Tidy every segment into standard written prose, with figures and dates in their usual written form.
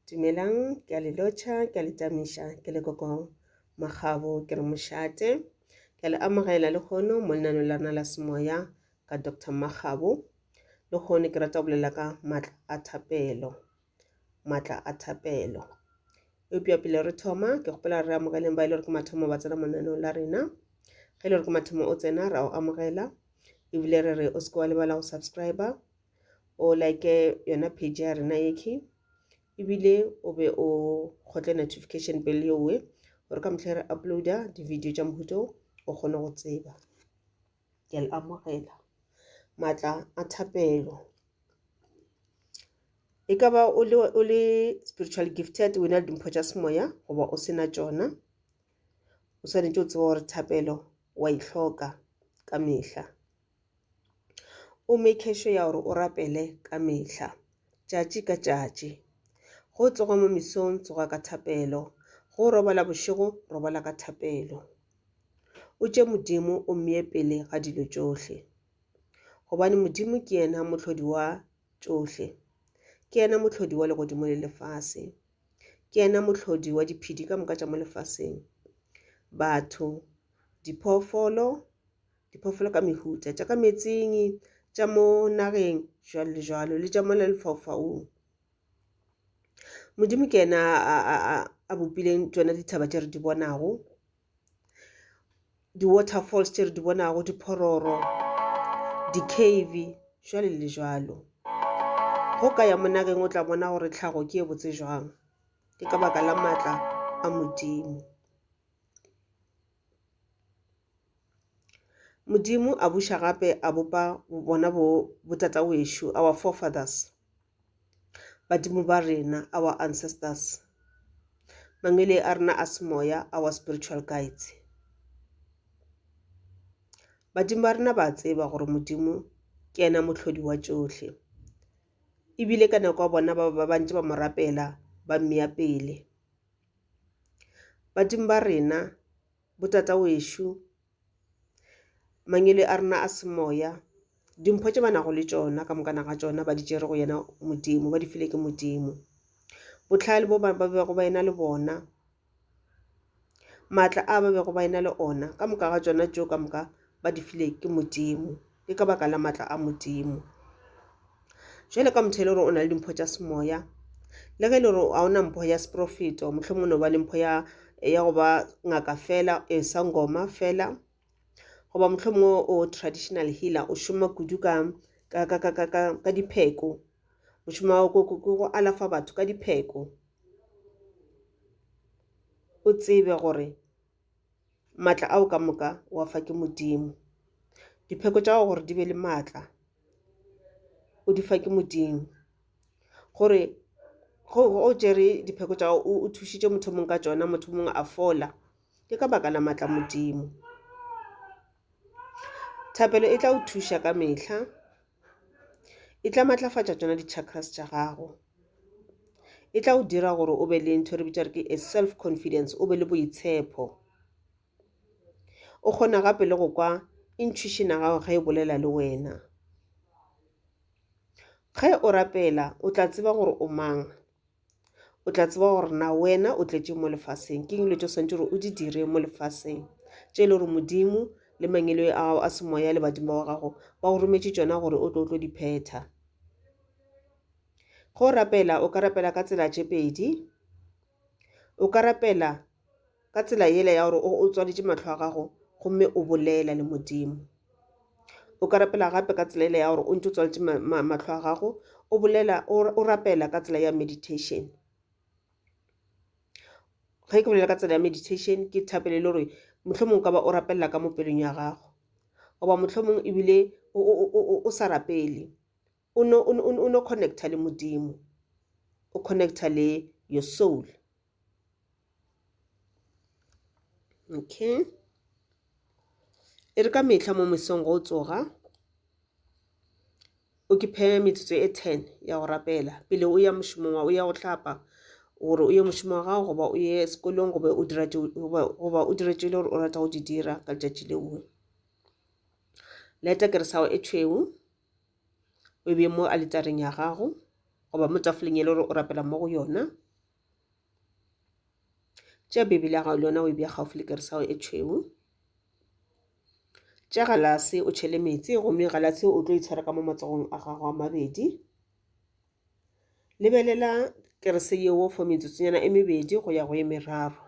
Dumelang, ke a le lotšha, ke a le tamiša, ke le koko Makgabo, ke re mošate. Ke a le amogela lehono mo lenaneo la rena la semoya ka Doctor Makgabo. Lehono ke rata go bolela ka maatla a thapelo, maatla a thapelo. Eupša pele re thoma, ke kgopela re amogeleng ba e le gore ke mathomo ba tsena mo lenaneong la rena. Ge e le gore ke mathomo o tsena, ra o amogela ebile re re o se ke wa lebala go subscriber o like yona page ya rena yekhi ebile o be o kgotle notification bell yeowe gore ka mehla re uploada di-video tša mohuta o o kgone go tseba. Ke a le amogela. Maatla a thapelo. E ka ba o le, o le spiritual gifted, o na le dimpho tša semoya goba o se na tšona, o swanetše o tseba gore thapelo wa e hloka ka mehla. O make sure ya gore o rapele ka mehla, tšatši ka tšatši. Ge o tsoga mo mesong, tsoga ka thapelo. Ge o robala bošego, robala ka thapelo. O tše Modimo o mmee pele ga dilo tšohle, gobane Modimo ke yena mohlodi wa tšohle. Ke yena mohlodi wa legodimo le lefase. Ke yena mohlodi wa diphedi ka moka tša mo lefaseng, batho, diphoofolo, diphoofolo ka mehuta, tša ka meetseng, tša mo nageng, jwalo le jwalo, le tša mola lefaufaung. Modimo ke yena a bopileng tšona dithaba tše re di bonago, di-waterfalls tše re di bonago, diphororo, di-cave, jwalo le jwalo. Ge o ka ya mo nageng o tla bona gore tlhago ke e botse jwang, ke ka baka la maatla a Modimo. Modimo a buša gape a bopa bona bo botatawešo, our forefathers, badimo ba rena, our ancestors, mangwele a rena a semoya, our spiritual guides. Badimo ba rena ba tseba gore Modimo ke yena mohlodi wa tšohle, ebile ka nako ya bona ba ba ntše ba mo rapela ba mmea pele. Badimo ba rena, botatawešo, mangwele a rena a semoya, dimpho tše ba nago le tšona ka mokana ga tšona ba di tšere go yena Modimo, ba di file ke Modimo. Bohlale bo ba bego ba ena le bona, maatla a ba bego ba ena le ona, ka moka ga tšona tšeo ka moka ba di file ke Modimo. Ke ka baka la maatla a Modimo. Jwale ka motho e le gore o na le dimpho tša semoya, le ge e le gore ga o na mpho ya seprofeto, mohlomongwe o no ba le mpho ya ya go ba ngaka fela, e sangoma fela, goba mohlomongwe o traditional healer, o šoma kudu ka ka ka ka ka ka dipheko, mošomo wa gago ke go alafa batho ka dipheko. O tsebe gore maatla ao ka moka wa fa ke Modimo. Dipheko tša gago gore di be le maatla o di fa ke Modimo. Gore ge o tšere dipheko tša gago o thušitše motho o mongwe ka tšona, motho o mongwe a fola, ke ka baka la maatla a Modimo. Thapelo e tla go thuša ka mehla. E tla matlafatša tšona di-chakras tša gago. E tla go dira gore o be le ntho e re bitša re ke a self confidence, o be le boitshepo. O kgona gape le go kwa intuition ya gago ge e bolela le wena. Ge o rapela o tla tseba gore o mang. O tla tseba gore na wena o tletše mo lefaseng, ke eng dilo tše o swanetše gore o di dire mo lefaseng, tše e le gore Modimo le mangeloi a gago a semoya le badimo ba gago ba go rometše tšona gore o tlo o tlo di phetha. Ge o rapela o ka rapela ka tsela tše pedi, o ka rapela ka tsela yela ya gore o tswaletše mahlo a gago gomme o bolela le Modimo. O ka rapela gape ka tsela yela ya gore o ntše o tswaletše mahlo a gago o bolela o rapela ka tsela ya meditation. Ge ke bolela ka tsela ya meditation ke thapelo e le gore mohlomongwe o ka ba o rapelela ka mo pelong ya gago goba mohlomongwe ebile o sa rapele o no connecta le Modimo, o connecta le your soul. Okay. E re ka mehla mo mesong go tsoga o ke phe metsotso e 10 ya go rapela pele o ya mošomong wa o ya go hlapa gore o ye mošomong wa gago goba o ye sekolong goba o dira goba o dire tše le gore o rata go di dira ka letšatši leo. Leta keresago e tšhweu o e beye mo aletareng ya gago goba mo tafoleng e le gore o rapela mo go yona. Tšea Bibele ya gago le yona o e bea gaufi le kerese ya gago e tšhweu. Tšea galase o tšhele meetse gomme galase o tlo itshwara ka mo matsogong a gago a mabedi. Lebelela kerese yeo for metsotsonyana e mebedi go ya go e meraro.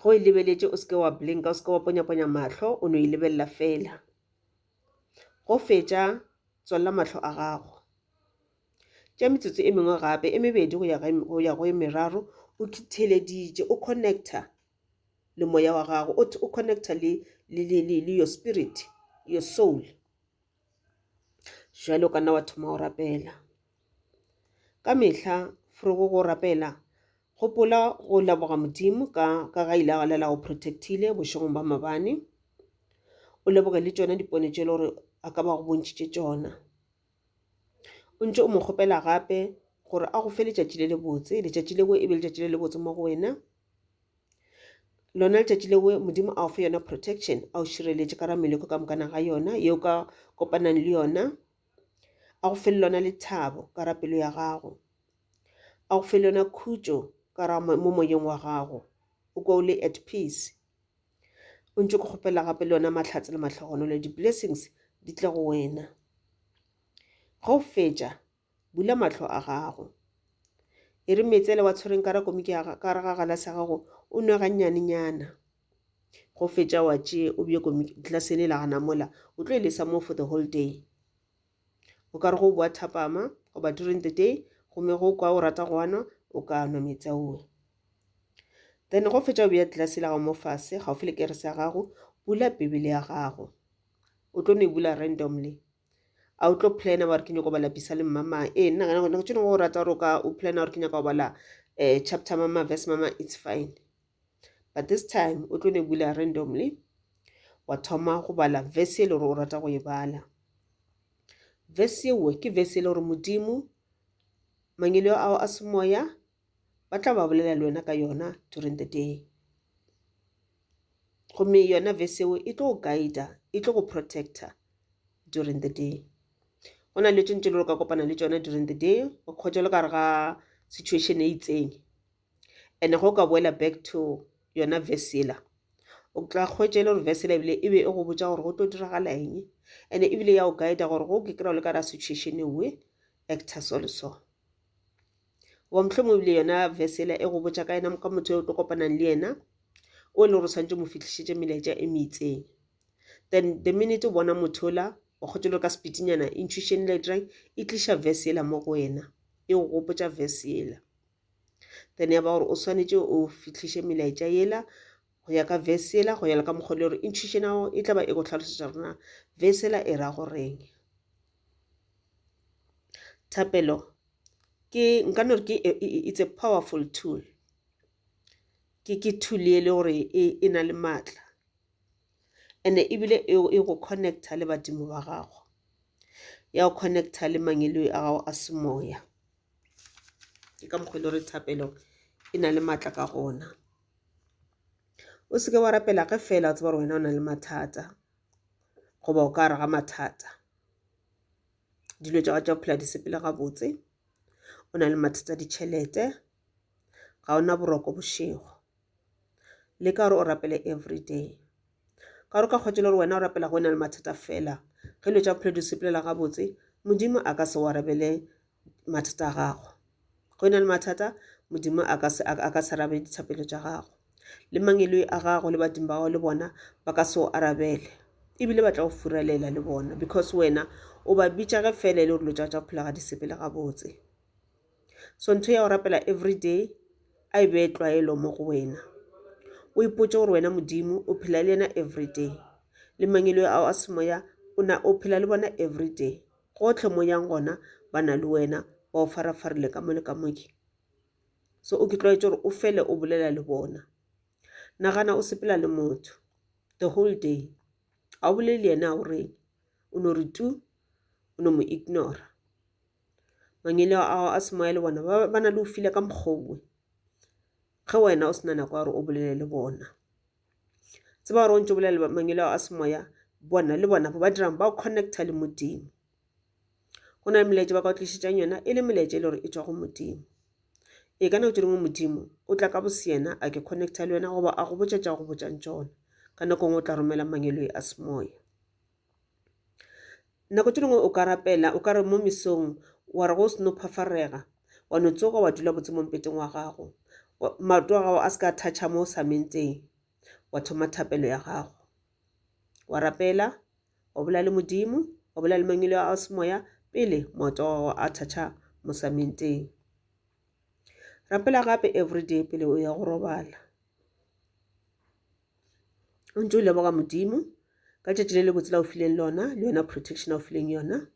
Ge o e lebeletše o se ke wa blinka, o se ke wa ponyaponya mahlo, o no e lebelela fela. Go fetša tswalela mahlo a gago. Tša metsotso e mengwe gape e mebedi go ya go e meraro o theeleditše, o connecta le moya wa gago, o connecta le your spirit, your soul. Jwale o ka nna wa thoma go rapela. Ka mehla forogo go rapela, gopola go leboga Modimo ka ga ile a lela go protect-ile bošegong ba maabane. O leboge le tšona dipone tše e le gore a ka ba go bontšhitše tšona. O ntše o mo kgopela gape gore a go fe letšatši le lebotse, letšatši leo e be letšatši le lebotse mo go wena. Lona letšatši leo Modimo a go fe yona protection, a o šireletše ka ra meleko ka mokana ga yona yeo ka kopanang le yona. A go fe le lona lethabo ka ra pelo ya gago, a go fe le yona khutšo ka ra mo moyeng wa gago, o kwa o le at peace. O ntše ke kgopela gape le yona mahlatse le mahlogonolo, di-blessings di tle go wena. Ge o fetša, bula mahlo a gago. E re meetse ale wa tshwereng ka ra komiki ya ka gare ga galase ya gago o nwe gannyanenyana. Go fetša wa tšee o bje komiki glaseng ela gana mola, o tlo e lesa moo for the whole day. O ka re go boa thapama goba during the day gomme go kwa o rata go anwa o ka nwa meetse ao. Then go fetša o bea glass la gago mo fase gaufi le kerese ya gago, bula Bibele ya gago. O tlo no e bula randomly. A o tlo plana wa re ke nyako bala Psalm mama. Ee, nna nako tše dingwe o rata gore o ka o plana gore ke nyaka go bala chapter mama, verse mama, it's fine. But this time o tlo no e bula randomly wa thoma go bala verse e le gore o rata go e bala. Verse yeo ke verse e le gore Modimo, mangelo ao a semoya ba tla ba bolela le wena ka yona during the day. Gomme yona verse yeo e tlo go guida, e tlo go protecta during the day. Go na le tše ntši le gore o ka kopana le tšona during the day, o khwetša le ka gare ga situation e itseng. And ge o ka boela back to yona verse yela, o tla hwetša e le gore verse yela ebile e be e go botša gore go tlo diragala eng, and ebile ya go guida gore ge o ke kry-a o le ka gare ga situation ewe, acta so le so. Goba mohlomongwe ebile yona verse yela e go botša ka yena ka motho yo o tlo kopanang le yena, o e le gore o swanetše o mo fihlišetše melaetša e meitseng. Then the minute o bona motho ola, wa kgotša le ka speed-nyana, intuition yela e dirang, e tliša verse yela mo go wena, e go gopotša verse yela. Then ya ba gore o swanetše o fihliše melaetša yela go ya ka verse yela, go ya le ka mokgwa le gore intuition ya gago e tla ba e go hlalosetša gore na verse yela e ra goreng. Thapelo ke nka no re ke it's a powerful tool. Ke ke tool e le gore e na le maatla and-e ebile e go connecta le badimo ba gago, ya go connecta le mangeloi a gago a semoya. Ke ka mokgwa e le gore thapelo e na le maatla ka gona. O seke wa rapela ge fela o tseba gore wena o na le mathata goba o ka gare ga mathata. Dilo tša gago tša go phela di sepele gabotse, o na le mathata a ditšhelete, ga o na boroko bošego. Leka gore o rapele everyday. Ka gore o ka kgwetša e le gore wena o rapela ge o na le mathata fela, ge dilo tša bophelo di sepelela gabotse, Modimo a ka se o arabele mathata a gago. Ge o na le mathata, Modimo a ka se, a ka se arabe dithapelo tša gago. Le mangeloi a gago le badimo ba gago le bona ba ka se o arabele. Ebile ba tla go furalela le bona because wena o ba bitša ge fela e le gore dilo tša gago tša bophelo ga di sepele gabotse. So ntho ya go rapela everyday a e be tlwaelo mo go wena. O ipotše gore wena Modimo o phela le yena everyday. Le mangeloi ao a semoya o na o phela le bona everyday. Gohle mo yang gona ba na le wena, ba o farafarile ka mo le ka moke. So o ke tlwaetše gore o fele o bolela le bona. Nagana o sepela le motho the whole day. Ga o bolele le yena a o reng, o no re tu, o no mo ignora. Mangwele ao a semoya le bona ba na le go feel-a ka mokgwa owe ge wena o se na nako ya gore o bolele le bona. Tseba gore o ntše o bolela le mangwele ao a semoya, bona le bona ba dirang ba connect-a le Modimo. Go na le melaetša ba ka go tlišetšang yona e le melaetša e le gore e tšwa go Modimo. Ee, ka nako tše dingwe Modimo o tla ka boseyena a ke connecta le wena goba a go botša tša go botšang tšona. Ka nako nngwe o tla romela mangeloi a semoya. Nako tše dingwe o ka rapela o ka re mo mesong wa re go o seno phafarega wa no tsoga wa dula botse mo mpeteng wa gago maoto a gago a se ka thatšha mo samenteng wa thoma thapelo ya gago wa rapela wa bolela le Modimo wa bolela le mangwele a semoya pele maoto a gago a thatšha mo samenteng. Rapela gape everyday pele o ya go robala. O ntse o leboga Modimo ka tšatši le lebotse la o fileng lona le yona protection a o fileng yona.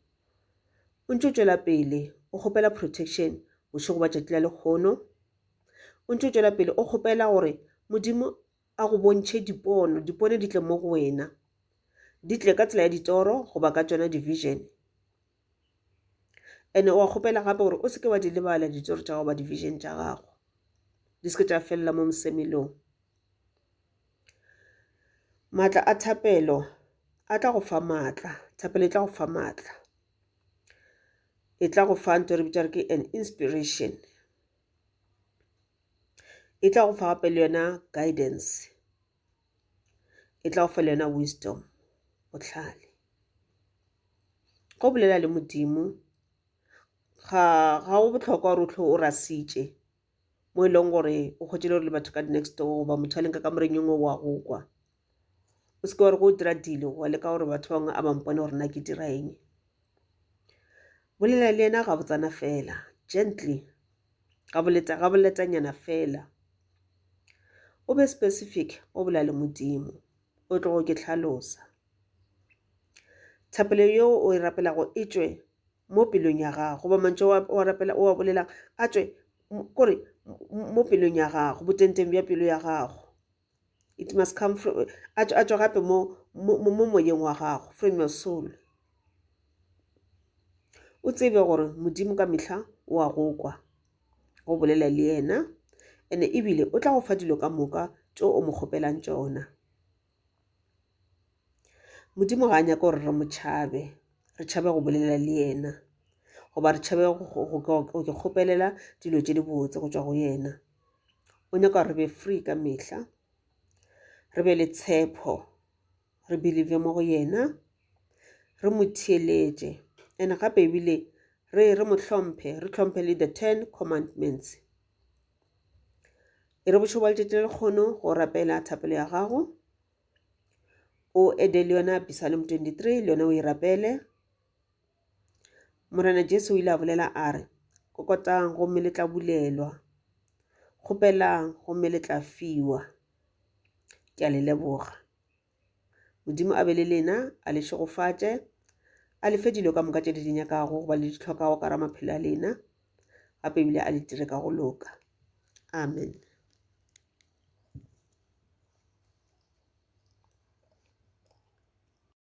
O ntse o tšwela pele o kgopela protection bošego ba tšatši la lekgono. O ntse o tšwela pele o kgopela gore Modimo a go bontšhe dipono, dipono di tle mo go wena. Di tle ka tsela ya ditoro goba ka tšona di-vision. And-e wa kgopela gape gore o seke wa di lebala ditoro tša gago goba di-vision tša gago. Di seke tša felela mo mosemelong. Maatla a thapelo a tla go fa maatla, thapelo e tla go fa maatla. E tla go fa ntho e re bitša re ke an inspiration. E tla go fa gape le yona guidance, e tla go fa le yona wisdom, bohlale. Go bolela le Modimo ga go bohlokwa gore o hlwe o rasitše mo e leng gore o hwetše e le gore le batho ka next door goba motho a leng ka kamoreng e nngwe wa go kwa. O se ke wa re ge o dira dilo wa leka gore batho ba bangwe a ba mpone gore na ke dira eng. Bolela le yena gabotsana fela, gently, ga boletanyana fela. O be specific o bolela le Modimo, o tlogo ke hlalosa. Thapelo yeo o e rapelago e tšwe mo pelong ya gago goba mantšu o a rapela o a bolelang a tšwe kore mo pelong ya gago, botengteng bja pelo ya gago. It must come from a tšwe gape mo mo moyeng wa gago, from your soul. O tsebe gore Modimo ka mehla o a go kwa, go bolela le yena and-e ebile o tla go fa dilo ka moka tšeo o mo kgopelang tšona. Modimo ga a nyake gore re mo tšhabe, re tšhabe go bolela le yena goba re tšhabe go kgopelela dilo tše dibotse go tšwa go yena. O nyaka gore re be free ka mehla, re be le tshepo, re believe mo go yena, re mo theeletše and gape ebile re re mo hlomphe, re hlomphe le the ten commandments. E re bošego ba letšatši la lekgono go rapela thapelo ya gago, o ede le yona Psalm 23 le yona o e rapele. Morena Jesu o ile a bolela a re, kokotang gomme le tla bulelwa, kgopelang gomme le tla fiwa. Ke a le leboga. Modimo a be le lena, a le šegofatše, a le fe dilo ka moka tše le di nyakago goba le di hlokago ka gare ga maphelo a lena, gape ebile a le dire ka go loka. Amen.